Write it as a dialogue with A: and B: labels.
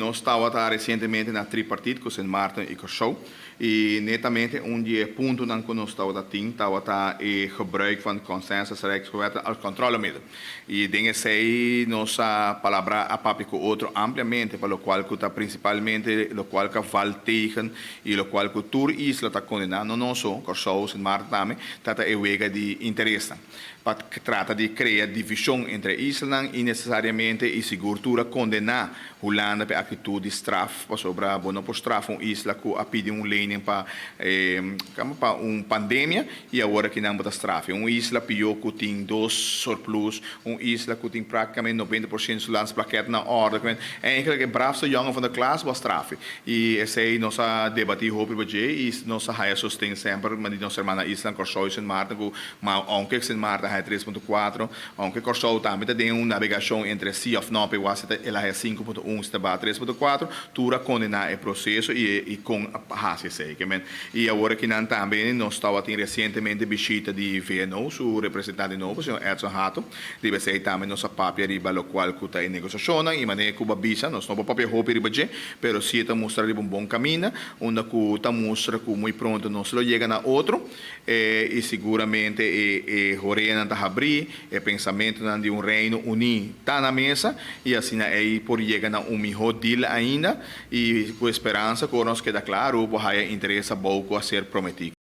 A: Nos tabata resientemente na tripartiet ku Sint Maarten i Kòrsou i netamente un di e puntonan ku nos tabata tin tabata e gebruik van consensusrechtswet als controlemiddel. I den esei nos a palabrá, a papia ku otro ampliamente pa lokual ku ta prinsipalmente lokual ku a val tegen i lokual ku tur isla ta kondená, no nos so, Kòrsou, Sint Maarten tambe, ta ta e wega di interesnan pa trata di krea divishon entre e islanan innesesariamente i sigur tur a kondená Hulanda pa e aktitut di straf pasobra bo no por straf un isla ku a pidi un lening pa pa un pandemia i awor aki nan bo ta straf un isla pió ku tin dos surplus, un isla ku tin praktikamente 90% su landsplakket na orde. Eigenlijk e braafste jongen van de klas bo a straf i esei nos a debatí hopi riba dje i nos a haya sosten semper di nos hermana isla Kòrsou i Sint Maarten ku ma ounke Sint Maarten haya 3.4, ounke Kòrsou tambe ta den un nabegashon entre sí òf no, pero igual el a haya 5.1, si ta baha 3.4, tur a kondená e proseso i kon a hasi esei. Ke men i awor akinan tambe nos tabatin resientemente bishita di VNO su representante nobo, señor Edson Hato. Riba esei tambe nos a papia riba lokual ku ta e negosiashonnan i manera ku bo a bisa, nos no por papia hopi riba dje, pero si e ta mustra riba un bon kaminda, unda ku ta mustra ku muy pronto nos lo yega na otro i siguramente e horeanan ta habrí, e pensamentunan di un Reino Uní ta na mesa i asina ei por yega na un mihó deal ainda i ku e speransa ku ora nos keda kla Aruba por haya interes abou ku a ser prometí.